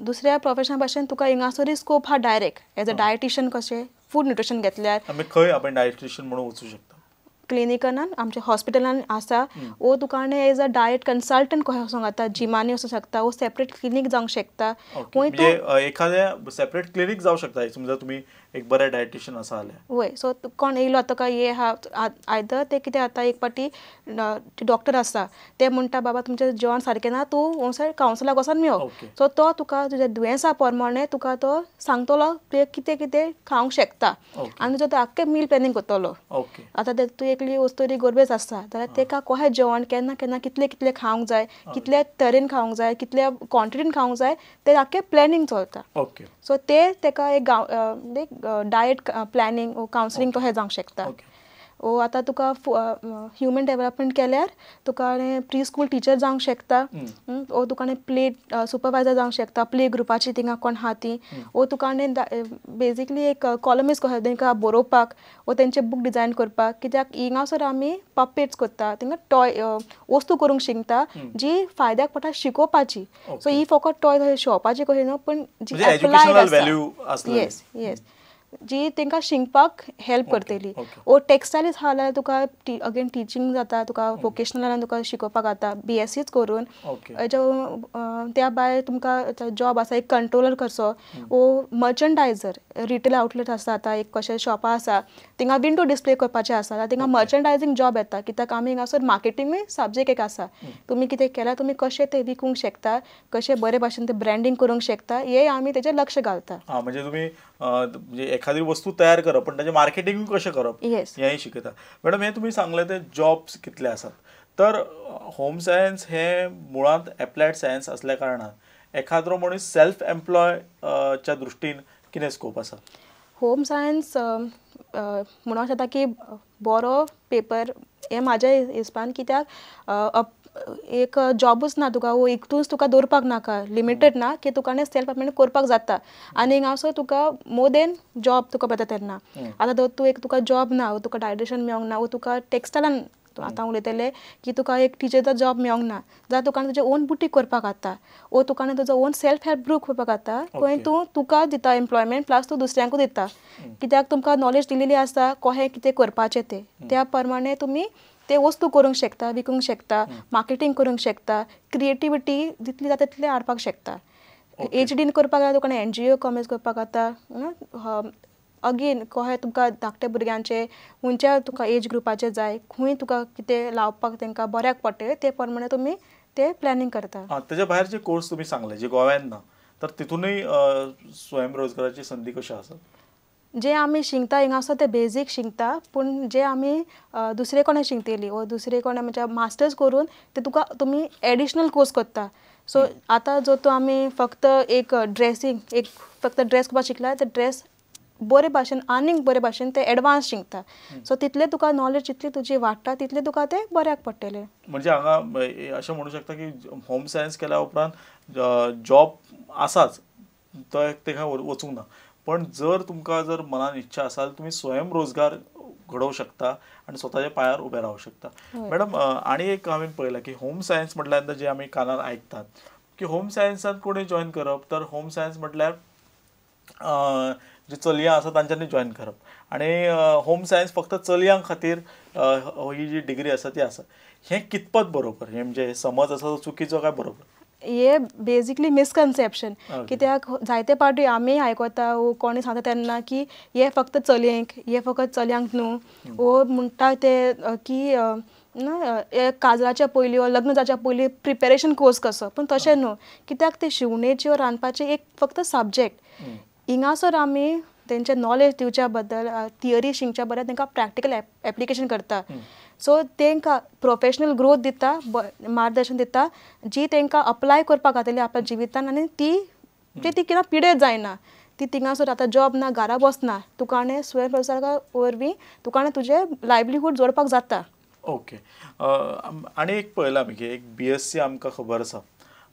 दुसऱ्या प्रोफेशना भाशेन तुका हिंगासरूय स्कोप आहा डायरेक्ट एज अ डायटिशियन कशें फूड न्युट्रिशन घेतल्यार आमी खंय आपण डायटिशियन म्हणून वचूं शकता? क्लिनिकान, आमच्या हॉस्पिटलान आसा, वो तुका एज अ डायट कन्सल्टंट कशें वचोंक जाता, जिमानी वचूंक शकता, वो सेपरेट क्लिनीक जावंक शकता. म्हणजे एखाद्या सेपरेट क्लिनीक जावं शकता समजा तुमी एक बरें डायटिशियन आसा जाल्यार. वय, सो कोण येयलो आतां काय हे आहा, आयदर ते कितें जाता, एक पाटी डॉक्टर आसा ते म्हणटा बाबा तुमचें जेवण सारकें ना, तूं कावन्सिलाक वचोन मेव. सो तो तुका तुज्या दुयेंसा प्रमाणे तुका तो सांगतलो तुवें कितें कितें खावंक शकता आनी तुजो तो आख्खें मील प्लॅनिंग करतलो. आतां तूं एकली वस्तुरी गोरबेज आसता जाल्यार तेका कशें जेवण केन्ना केन्ना कितलें कितलें खावंक जाय, कितल्या तरेन खावंक जाय, कितल्या क्वॉन्टिटीन खावंक जाय, तें आख्खें प्लॅनिंग चलता. सो ते तेका एक डायट प्लॅनिंग कावन्सिलींग तशें जावंक शकता. ओ आतां तुका ह्युमन डेवलपमेंट केल्यार तुका प्री स्कूल टिचर जावंक शकता, ओ तुका प्ले सुपरवायजर जावंक शकता, प्ले ग्रुपाची थिंगा कोण आहा ती, ओ तुका बेजिकली एक कॉलमिस्ट कशें तेंकां बरोवपाक वो तेंचे बूक डिजायन करपाक. कित्याक हिंगासर आमी पपेट्स करता, थिंगा टॉय वस्तू करूंक शिकता जी फायद्याक पडटा शिकोवपाची. सो ही फकत टॉय शॉपाची कशी न्हू, पूण जी एप्लायड आसा, येस येस, जी तांकां शिकपाक हेल्प करतली. ओ टेक्सटायल्स आहा जाल्यार तुका अगेन टिचींग जाता, तुका वोकेशनलान तुका शिकोवपाक जाता बीएससीच करून. त्या भायर तुमकां जॉब आसा एक कंट्रोलर कसो, ओ मर्चंडायजर, रिटेल आउटलेट आसा आतां एक कशें शॉपां आसा थिंगा विंडो डिस्प्ले करपाचें आसा जाल्यार थिंगा मर्चंडायजींग जॉब येता. कित्याक आमी हिंगासर मार्केटिंगूय सब्जेक्ट एक आसा, तुमी कितें केल्यार तुमी कशें तें विकूंक शकता, कशें बरे भाशेन तें ब्रँडींग करूंक शकता, हें आमी तेजेर लक्ष घालता. म्हणजे तुमी एखादी वस्तू तयार करप पण ताचें मार्केटिंग कशें करप हेंय शिकयता. मॅडम, हें तुमी सांगलें ते जॉब्स कितले आसात, तर होम सायन्स हे मुळांत एप्लायड सायन्स आसल्या कारणान एखाद्रो मनीस सेल्फ एम्प्लॉयच्या दृश्टीन कितें स्कोप आसा? होम सायन्स म्हणूंक शकता की बरो पेपर हें म्हाज्या हिसपान, कित्याक एक जॉबूच ना तुका, वो एकूच तुका दवरपाक नाका, लिमिटेड ना की तुका सेल्फ एम्प्लॉयमेंट करपाक जाता. आनी हिंगासर तुका मोर देन जॉब तुका मेळटा तेन्ना. आतां जर तूं एक तुका जॉब ना, वो तुका डायटिशन मेळोंक ना, वो तुका टेक्सटायलान आतां उलयतलें की तुका एक टिचरचो जॉब मेळोंक ना जाल्यार तुका तुजें ओन बुटीक करपाक जाता, वो तुका तुजो ओन सेल्फ हेल्प ग्रूप करपाक जाता, खंय तूं तुका दिता एम्प्लॉयमेंट प्लस तूं दुसऱ्यांकूय दिता. कित्याक तुमकां नॉलेज दिलेली आसा कशें कितें करपाचें तें, त्या प्रमाणे तुमी ते वस्तू करूंक शकता, विकूंक शकता, मार्केटींग करूंक शकता, क्रिएटिविटी जितली जाता तितली हाडपाक शकता. एचडीन करपाक जाय तुका एनजीओ कॉमर्स करपाक जाता. अगेन कशें तुमकां धाकट्या भुरग्यांचे खंयच्या तुका एज ग्रुपाचे जाय, खंय तुका कितें लावपाक तांकां बऱ्याक पडटलें ते प्रमाणे तुमी ते प्लॅनिंग करता. तेज्या भायर जे कोर्स तुमी सांगले जे गोव्यान ना, तर तितूनय स्वयंरोजगाराची संदी कशी आसा? जे आमी शिकता हिंगासर ते बेजीक शिकता, पूण जे आमी दुसरे कोणें शिकतली वो दुसरे कोणें म्हणजे मास्टर्स करून ते तुका तुमी एडिशनल कोर्स करता. सो आतां जर तूं आमी फक्त एक ड्रेसींग एक फक्त ड्रेस करपाक शिकला ते ड्रेस बरे भाशेन आनीक बरे भाशेन ते एडवांस शिकता. सो तितले तुका नॉलेज जितली तुजी वाडटा तितले तुका ते बऱ्याक पडटलें. म्हणजे हांगा अशें म्हणूं शकता की होम सायन्स केल्या उपरांत जॉब आसाच, तो तेका वचूंक ना, पण जर तुमकां जर मनान इच्छा आसा जाल्यार तुमी स्वयंरोजगार घडोवंक शकता आनी स्वताच्या पांयार उबे रावंक शकता. मॅडम, आनी एक हांवें पळयलां की होम सायन्स म्हटल्यार जे आमी कानार आयकतात की होम सायन्सान कोणी जॉयन करप, तर होम सायन्स म्हटल्यार जी चलयां आसा तांच्यांनी जॉयन करप आनी होम सायन्स फक्त चलयां खातीर ही जी डिग्री आसा ती आसा, हें कितपत बरोबर? हें म्हणजे समज आसा तो चुकीचो काय बरोबर? हे बेजिकली मिसकन्सेप्शन. कित्याक जायते पावटी आमी आयकता वो कोणी सांगता तेन्ना की हे फक्त चलयेंक, हे फकत चलयांक न्हू, वो म्हणटा ते की ना काजराच्या पयलीं वो लग्न जावच्या पयलीं प्रिपेरेशन कोर्स कसो, पूण तशें न्हू. कित्याक ते शिवणेची वो रांदपाची एक फक्त सब्जेक्ट. हिंगासर आमी तेंचे नॉलेज दिवच्या बद्दल थियरी शिकच्या बद्दल तांकां प्रॅक्टिकल एप्लिकेशन करता. सो तांकां प्रोफेशनल ग्रोथ दिता, मार्गदर्शन दिता जी तांकां अप्लाय करपाक जातली आपल्या जिवितान, आनी ती ती केन्ना पिडेत जायना, ती थिंगासर आतां जॉब ना घरा बसना, तुका आनी स्वयं वेवसाया वरवीं तुका आनी तुजें लायवलीहूड जोडपाक जाता. ओके, आनी एक पळयलां आमी की एक बीएससी आमकां खबर आसा,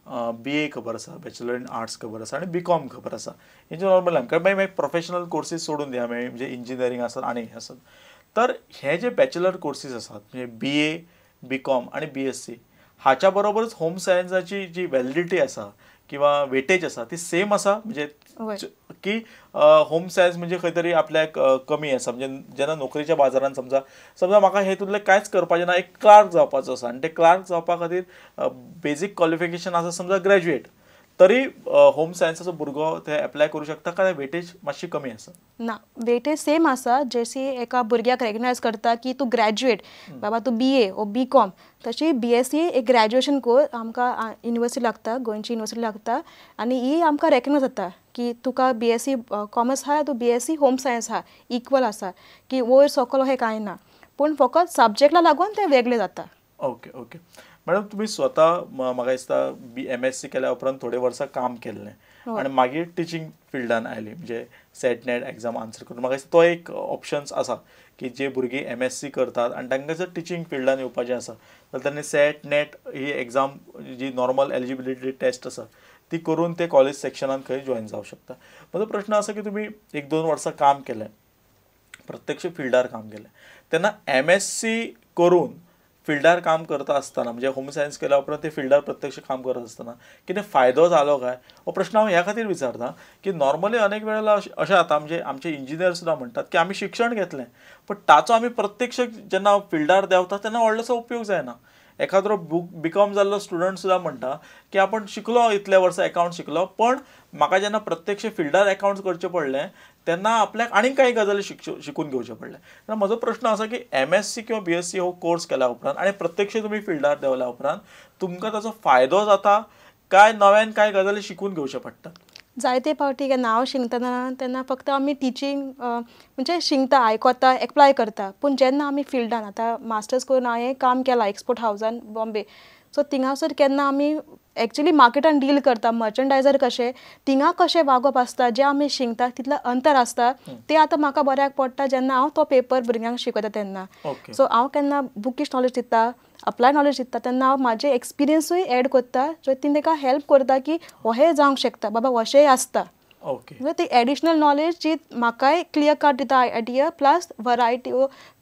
बीए खबर आसा, बॅचलर इन आर्ट्स खबर आसा आनी बीकॉम खबर आसा. हे जे नॉर्मल आमकां मागीर प्रोफेशनल कोर्सीस सोडून दिया, म्हणजे इंजिनियरींग आसत आनी हें आसत, तर हे जे बॅचलर कोर्सीस आसात म्हणजे बीए, बीकॉम आनी बीएससी हाच्या बरोबरच होम सायन्साची जी व्हॅलिडिटी आसा किंवा वेटेज आसा ती सेम आसा, म्हणजे की होम सायन्स म्हणजे खंय तरी आपल्याक कमी आसा, म्हणजे जेन्ना नोकरीच्या बाजारान समजा समजा म्हाका हेतूंतलें कांयच करपाचें ना, एक क्लार्क जावपाचो आसा आनी ते क्लार्क जावपा खातीर बेजीक क्वॉलिफिकेशन आसा समजा ग्रॅज्युएट, तरी होम सायन्साचो भुरगो ते एप्लाय करूं शकता काय वेटेज मातशी कमी आसा? ना, वेटेज सेम आसा. जशी एका भुरग्याक रेकग्नायज करता की तूं ग्रॅज्युएट बाबा, तूं BA ओ BCom, तशी BSc एक ग्रॅज्युएशन कोर्स आमकां युनिवर्सिटी लागता, गोंयची युनिवर्सिटी लागता आनी ही आमकां रेकग्नायज जाता की तुका BSc commerce आहा, तूं BSc home science आहा, इक्वल आसा की वयर सकयल अशें कांय ना, पूण फकत सब्जेक्टा लागून तें वेगळें जाता. ओके ओके मॅडम, तुमी स्वता म्हाका दिसता MSc केल्या उपरांत थोडे वर्सां काम केल्लें आनी मागीर टिचींग फिल्डान आयली, म्हणजे सेट नेट एग्जाम आन्सर करून म्हाका दिसता तो एक ऑप्शन्स आसा की जे भुरगीं MSc करतात आनी तांकां जर टिचींग फिल्डान येवपाचें आसा जाल्यार तांणी सेट नेट ही एग्जाम जी नॉर्मल एलिजिबिलिटी टेस्ट आसा ती करून ते कॉलेज सेक्शनान खंय जॉयन जावं शकता. म्हजो प्रश्न आसा की तुमी 1-2 वर्सां काम केलें, प्रत्यक्ष फिल्डार काम केलें, तेन्ना MSc करून फिल्डार काम करता आसतना, म्हणजे होम सायन्स केल्या उपरांत ते फिल्डार प्रत्यक्ष काम करत आसतना कितें फायदो जालो काय? हो प्रश्न हांव ह्या खातीर विचारता की नॉर्मली अनेक वेळेला अशें जाता, म्हणजे आमचे इंजिनियर सुद्दां म्हणटात की आमी शिक्षण घेतलें पण ताचो आमी प्रत्यक्ष जेन्ना फिल्डार देंवता तेन्ना व्हडलोसो उपयोग जायना. एखाद्रो BCom जाल्लो स्टुडंट सुद्दां म्हणटा की आपण शिकलो इतल्या वर्सां एकाउंट शिकलो, पण म्हाका जेन्ना प्रत्यक्ष फिल्डार एकाउंट्स करचें पडलें तेन्ना आपल्याक आनीक कांय गजाली शिकून घेवचें पडलें. तेन्ना म्हजो प्रश्न आसा की MSc किंवा BSc हो कोर्स केल्या उपरांत आनी प्रत्यक्ष तुमी फिल्डार देंवल्या उपरांत तुमकां ताचो फायदो जाता काय नव्यान कांय गजाली शिकून घेवच्यो पडटा? जायते फावटी केन्ना हांव शिकतना तेन्ना फक्त आमी टिचींग म्हणजे शिकता, आयकता, एप्लाय करता, पूण जेन्ना आमी फिल्डान आतां मास्टर्स करून हांवें काम केलां एक्सपोर्ट हावजान बॉम्बे, सो थिंगासर केन्ना आमी एक्चुली मार्केटान डील करता, मर्चंडायजर कशें थिंगा कशें वागप आसता, जें आमी शिकता तितलें अंतर आसता, तें आतां म्हाका बऱ्याक पडटा जेन्ना हांव तो पेपर भुरग्यांक शिकयता तेन्ना. सो हांव केन्ना बुकीश नॉलेज दिता, अप्लाय नॉलेज दिता तेन्ना हांव म्हाजे एक्सपिरियन्सूय एड करता, जो ती ताका हेल्प करता की अशें जावंक शकता बाबा, अशेंय आसता. म्हणजे ती एडिशनल नॉलेज जी म्हाकाय क्लियर कट दिता आयडिया प्लस वरायटी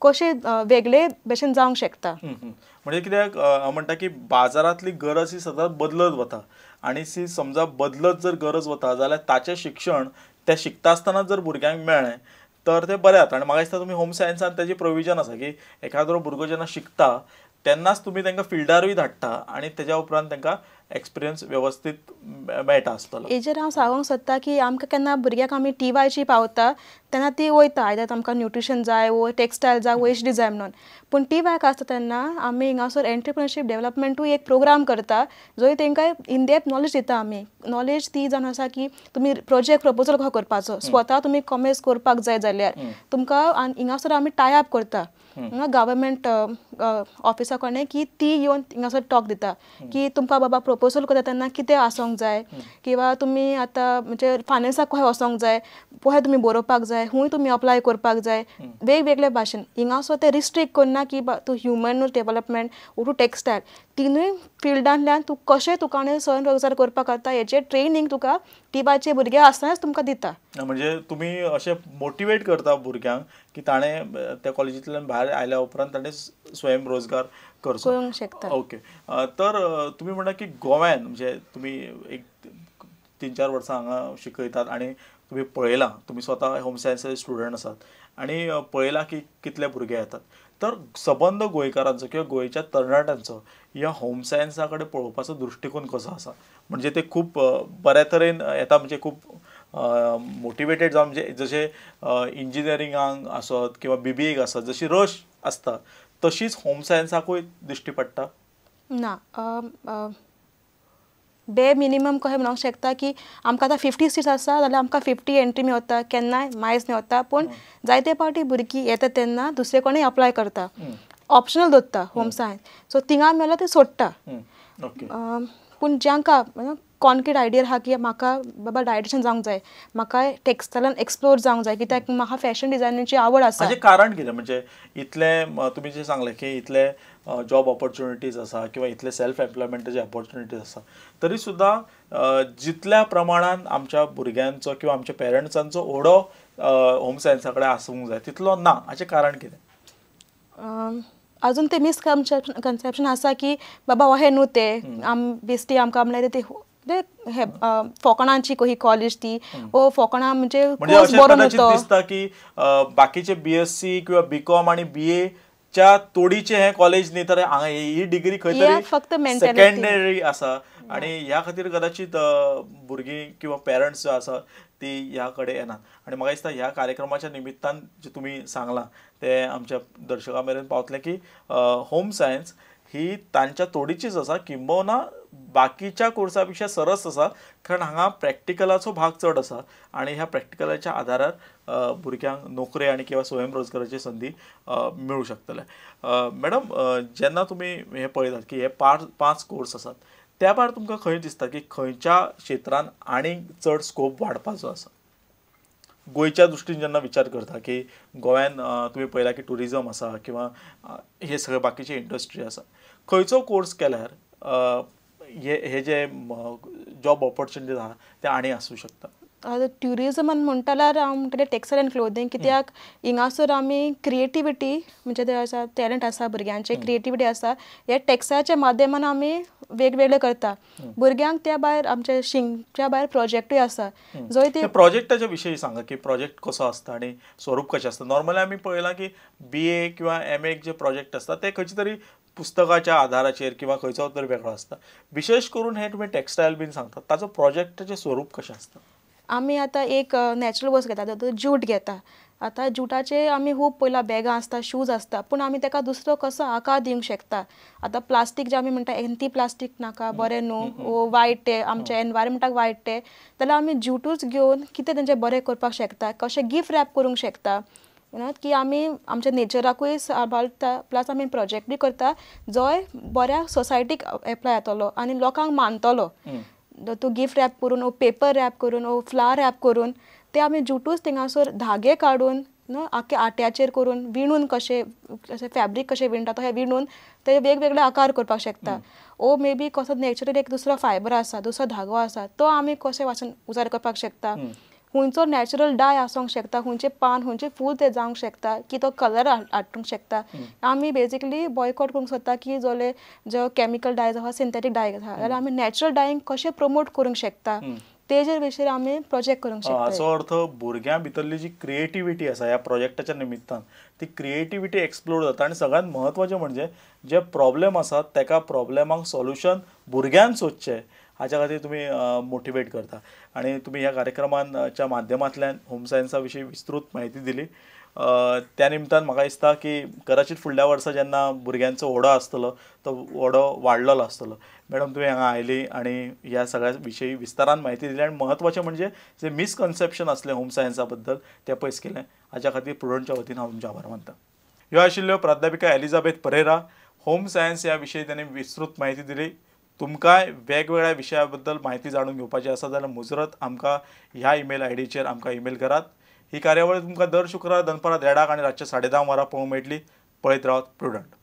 कशें वेगळे भशेन जावंक शकता. म्हणजे कित्याक हांव म्हणटा की बाजारांतली गरज ही सदांच बदलत वता आनी सी समजा बदलत जर गरज वता जाल्यार ताचें शिक्षण तें शिकता आसतना जर भुरग्यांक मेळ्ळें तर तें बरें जाता. आनी म्हाका दिसता तुमी होम सायन्सान ताजी प्रोविजन आसा की एखाद्रो भुरगो जेन्ना शिकता तेन्नाच तुमी तांकां फिल्डारूय धाडटा आनी तेज्या उपरांत तांकां एक्सपिरियन्स वेवस्थीत मेळटा आसतलो. हेजेर हांव सांगूंक सोदता की आमकां केन्ना भुरग्यांक आमी TYची पावता तेन्ना ती वयता, आयदर आमकां न्युट्रिशन जाय वो टेक्सटायल जाय वो HD जाय म्हणून, पूण TYक आसता तेन्ना आमी हिंगासर एंटरप्रिनरशीप डेवलपमेंटूय एक प्रोग्राम करता जंय तांकां इन डेप्थ नॉलेज दिता आमी. नॉलेज ती जावन आसा की तुमी प्रोजेक्ट प्रपोजल कसो करपाचो, स्वता तुमी कॉमर्स करपाक जाय जाल्यार तुमकां हिंगासर आमी टाय अप करता गव्हर्मेंट ऑफिसा कडेन की ती येवन हिंगासर टॉक दिता की तुमकां बाबा प्रपोजल करता तेन्ना कितें आसूंक जाय, किंवा तुमी आतां म्हणजे फायनान्साक खंय वचोंक जाय, पळय तुमी बरोवपाक जाय, खूंय तुमी अप्लाय करपाक जाय, वेगवेगळे भाशेन. हिंगासर ते रिस्ट्रिक्ट करना की तूं ह्युमन डेवलपमेंट वो तूं टेक्सटायल, तिनूय फिल्डांतल्यान तूं कशें तुका स्वयं रोजगार करपाक जाता हेचें ट्रेनींग तुका TYचे भुरगे आसतनाच तुमकां दिता. म्हणजे तुमी अशें मोटिवेट करता भुरग्यांक की ताणें त्या कॉलेजींतल्यान भायर आयल्या उपरांत ताणें स्वयं रोजगार करचो करूंक शकता. ओके, तर तुमी म्हणटा की गोव्यान म्हणजे तुमी एक 3-4 वर्सां हांगा शिकयतात आनी तुमी पळयलां, तुमी स्वता होम सायन्साचे स्टुडंट आसात आनी पळयलां की कितले भुरगे येतात, तर सबंद गोंयकारांचो किंवा गोंयच्या तरणाट्यांचो ह्या होम सायन्सा कडेन पळोवपाचो दृश्टिकोन कसो आसा? म्हणजे ते खूब बऱ्या तरेन येता, म्हणजे खूब मोटिवेटेड जावन, म्हणजे जशें इंजिनियरिंगाक आसत किंवा BBAक आसत जशी रश आसता तशीच होम सायन्साकूय दिश्टी पडटा? ना, बे मिनिमम कशें म्हणूंक शकता की आमकां आतां 50 सीट्स आसा जाल्यार आमकां 50 एंट्री मेवता, केन्नाय मायज मेवता, पूण जायते फावटी भुरगीं येता तेन्ना दुसरे कडेन अप्लाय करता, ऑप्शनल दवरता होम सायन्स, सो थिंगा मेळ्ळ्यार ते सोडटा. पूण जांकां कॉन्क्रीट आयडिया आहा की म्हाका बाबा डायटिशन जावंक जाय, म्हाका टेक्सटायलान एक्सप्लोर जावंक जाय, कित्याक म्हाका फॅशन डिजायनिंगची आवड आसा. हाचें कारण कितें? म्हणजे इतलें तुमी जें सांगलें की इतले जॉब ऑपॉर्च्युनिटीज आसा किंवा इतले सेल्फ एम्प्लॉयमेंटाचे ऑपॉर्च्युनिटीज आसा, तरी सुद्दां जितल्या प्रमाणान आमच्या भुरग्यांचो किंवा आमच्या पेरंट्सांचो ओडो होम सायन्सा कडेन आसूंक जाय तितलो ना, हाचें कारण कितें? अजून ते मिसकन्सेप्शन आसा की बाबा अहें न्हू तें, आम बेश्टी आमकां म्हणल्यार ते हे फोकणांची ही कॉलेज ती ओ फोकणां म्हणजे कोर्स बरो न्हू तो. दिसता की बाकीचे बीएससी किंवा बीकॉम आणि बीए च्या तोडीचे हे कॉलेज न्ही, तर हांगा ही डिग्री खंय तरी फक्त सेकंडरी आसा आणि ह्या खातीर कदाचित भुरगीं किंवा पेरंट्स जो आसा ती ह्या कडेन येनात. आनी म्हाका दिसता ह्या कार्यक्रमाच्या निमित्तान जे तुमी सांगलां तें आमच्या दर्शकां मेरेन पावतलें की होम सायन्स ही तांच्या तोडीचीच आसा, किंबहुना बाकीच्या कोर्सा पेक्षा सरस आसा, कारण हांगा प्रॅक्टिकलाचो भाग चड आसा आनी ह्या प्रॅक्टिकलाच्या आधारार भुरग्यांक नोकरी आनी किंवा स्वयंरोजगाराची संदी मेळूं शकतले. मॅडम, जेन्ना तुमी हें पळयतात की हे 5 कोर्स आसात, त्या भायर तुमकां खंय दिसता की खंयच्या क्षेत्रान आनीक चड स्कोप वाडपाचो आसा? गोंयच्या दृश्टीन जेन्ना विचार करता की गोंयान तुमी पळयला की ट्युरिजम आसा किंवा हे सगळे बाकीचे इंडस्ट्री आसा, खंयचो कोर्स केल्यार हे जे जॉब ऑपॉर्च्युनिटीज आहा ते आनी आसूं शकता? आतां ट्युरिजमान म्हणटा जाल्यार हांव म्हणटलें टेक्सटायल एंड क्लोदींग, कित्याक हिंगासर आमी क्रिएटिविटी म्हणजे ते आसा टॅलंट आसा भुरग्यांचे, क्रिएटिविटी आसा, हे टेक्सटायलाच्या माध्यमान आमी वेगवेगळे करता भुरग्यांक. त्या भायर आमचे शिंगच्या भायर प्रोजेक्टूय आसा जंय ते प्रोजेक्टाच्या विशयी सांगा की प्रोजेक्ट कसो आसता आनी स्वरूप कशें आसता. नॉर्मली आमी पळयलां की बीए किंवा एम ए जे प्रोजेक्ट आसता ते खंयचे तरी पुस्तकाच्या आधाराचेर किंवा खंयचो तरी वेगळो आसता. विशेश करून हे तुमी टेक्सटायल बीन सांगतात, ताचो प्रोजेक्टाचें स्वरूप कशें आसता? आमी आतां एक नॅचरल वस्त घेता, ज्यूट घेता. आतां ज्युटाचे आमी खूब पयला बॅगां आसता, शूज आसता, पूण आमी ताका दुसरो कसो आकार दिवंक शकता. आतां प्लास्टीक जे आमी म्हणटा एंटी प्लास्टीक नाका, बरें न्हू, वो वायट तें आमच्या एनवायरमेंटाक वायट तें, जाल्यार आमी ज्युटूच घेवन कितें तेंचें बरें करपाक शकता, कशें गिफ्ट रॅप करूंक शकता, की आमी आमच्या नेचराकूय सांबाळटा, प्लस आमी प्रोजेक्टूय करता जोय बऱ्या सोसायटीक एप्लाय जातलो आनी लोकांक मानतलो. तूं गिफ्ट रॅप करून, वो पेपर रॅप करून, वो फ्लावर रॅप करून ते आमी ज्युटूच थिंगासर धागे काडून न्हू आख्खे आट्याचेर करून विणून कशें अशें फॅब्रीक कशें विणटा तशें विणून ते वेगवेगळे आकार करपाक शकता. ओ मे बी कसो नॅचरल एक दुसरो फायबर आसा, दुसरो धागो आसा, तो आमी कशें वाचून उजार करपाक शकता. खंयचो नॅचरल डाय आसूंक शकता, खंयचें पान खंयचें फूल तें जावंक शकता की तो कलर हाडूंक शकता. आमी बेजिकली बॉयकॉट करूंक सोदता की जोले जो केमिकल डायज आसा, सिंथेटीक डाय आसा, जाल्यार आमी नॅचरल डायींग कशें प्रमोट करूंक शकता तेजेर विशय आमी प्रोजेक्ट करूंक शकता. हाचो अर्थ भुरग्यां भितरली जी क्रिएटिविटी आसा ह्या प्रोजेक्टाच्या निमित्तान ती क्रिएटिविटी एक्सप्लोर जाता आनी सगळ्यांत म्हत्वाचें म्हणजे जे प्रॉब्लेम आसात ताका प्रॉब्लेमाक सोल्युशन भुरग्यान सोदचें हाच्या खातीर तुमी मोटिवेट करता. आनी तुमी ह्या कार्यक्रमाच्या माध्यमांतल्यान होम सायन्सा विशीं विस्तृत म्हायती दिली. त्या निमतान म्हाका दिसता की कदाचित फुडल्या वर्सा जेन्ना भुरग्यांचो ओडो आसतलो तो ओडो वाडलेलो आसतलो. मॅडम, तुवें हांगा आयली आनी ह्या सगळ्या विशयी विस्तारान म्हायती दिली आनी म्हत्वाचें म्हणजे जे मिसकन्सेप्शन आसलें होम सायन्सा बद्दल तें पयस केलें, हाच्या खातीर प्रुडंटच्या वतीन हांव तुमचें आभार मानता. ह्यो आशिल्ल्यो प्राध्यापिका एलिझाबेथ परेरा. होम सायन्स ह्या विशयी तांणी विस्तृत म्हायती दिली. तुमकांय वेगवेगळ्या विशया बद्दल म्हायती जाणून घेवपाची आसा जाल्यार मुजरत आमकां ह्या ईमेल आयडीचेर आमकां ईमेल करात. ही कार्यावळ तुमकां दर शुक्रार दनपारां 1:30 आनी रातच्या 10:30 वरां पळोवंक मेळटली. पळयत रावात प्रुडंट.